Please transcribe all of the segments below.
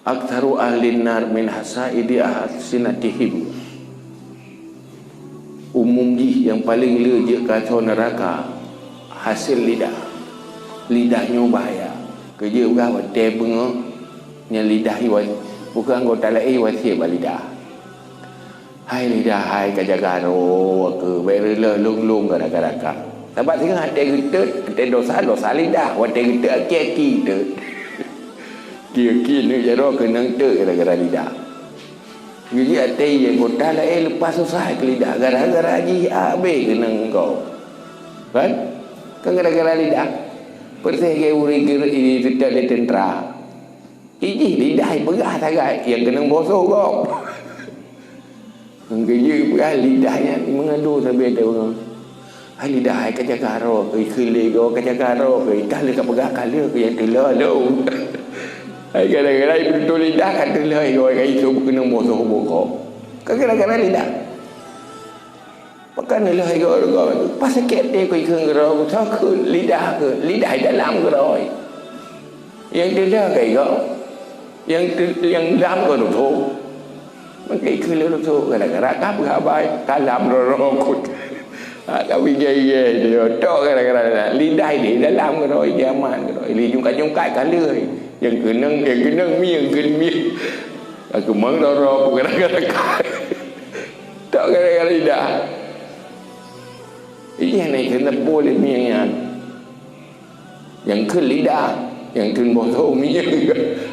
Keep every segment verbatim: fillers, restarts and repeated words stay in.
Aktsaru ahlin nar min hasaidi alsinatihim. Umum jih nyang paleng le jeuet keu asoe neuraka hasé lidah. Lidah nyoe bahaya. Keujeuet peugah watée beungoh nyan lidah iwa-, bukon anggota laén iwasiet bak lidah. Hai lidah, hai ka jaga droe keuh, bék reuloh lôn-lôn gara-gara ka. Sabab singoh watée geutot, watée dosa, dosa lidah, watée geutot aki-aki geutot. Aki-aki neuk jaroe keunong teuk gara-gara lidah. Geujak watée anggota laén leupah susah keu lidah gara-gara jih habéh keunong gob. Kan? Kan gara-gara lidah. Persis lagée ureuëng geureuk ini teutap lé teuntra. Ijih lidah peugah sagai nyang keunong bosoh gob. Nyang keujeuet peugah lidah nyan meungadu sabe teuh. Hai lidah, hai ka jaga droe keuh, ikheun lé goe ka jaga droe keuh, ka lheueh ka peugah ka lheueh keuh nyang teuloh lom. Hai gara-gara ipeututôi lidah ka teuloh goe ka isoe keunong bosoh boh gob. Ka gara-gara lidah. Pakon lheueh goe-goe, pas sakét até keu ikheun keudroe, keu lidah keuh, lidah dalam keudroe. Nyang teuloh keu igoe, nyang teu-, nyang lam keu leusoe. Maka ikheun lé leusoe, gara-gara ka peuhabai, ka lam roro kut. Ha, ka bigé-igé dia, tok gara-gara lidah, lidah di dalam keudroe, di aman keudroe. Li jungkat-jungkat ka lheueh. Nyang keunong, nyang keunong mi, nyang keunong mi. Aku mang roro aku gara-gara ka. Tok gara-gara lidah. Iya, na keuneuk boleh miang nyan. Nyang kheun lidah, nyang kheun bosoh miang.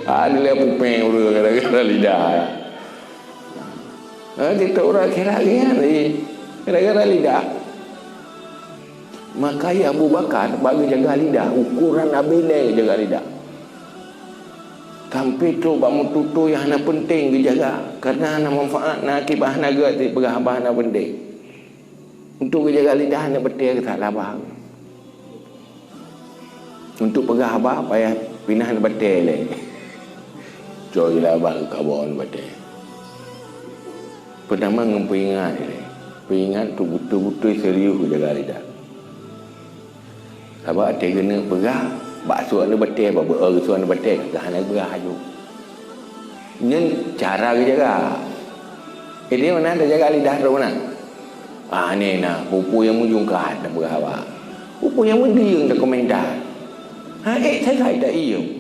Ada lé pupeng ureuëng gara-gara lidah. Ha, kita ureuëng akhirat nyan, eh, gara-gara lidah. Maka ya Abu Bakar bak geujaga lidah, ukuran Nabi lé geujaga lidah. Sampai trok bak meututoe nyang hana penting geujaga, karena hana manfaat, na akibat, hana gét, peugah haba hana penting. Untuk geujaga lidah hana beutôi keu salah bah. Untuk peugah haba payah pinah hana beutôi lé. Cok ilah bah keu kabon beutôi. Peutama ngon peuingat ilée. Peuingat tu beutôi-beutôi serius jaga lidah. Sabab watée keuneuk peugah, bak su aneuk batée, bak beuet su aneuk batée, ka hana peugah aju. Nyan cara geujaga. Jadi meunan tajaga lidah droe meunan. Ah, nyan na, peue-peue nyang meujungkat tapeugah bak. Peue-peue nyang meudeueng takomentar. Ha, ék sagai ta iem.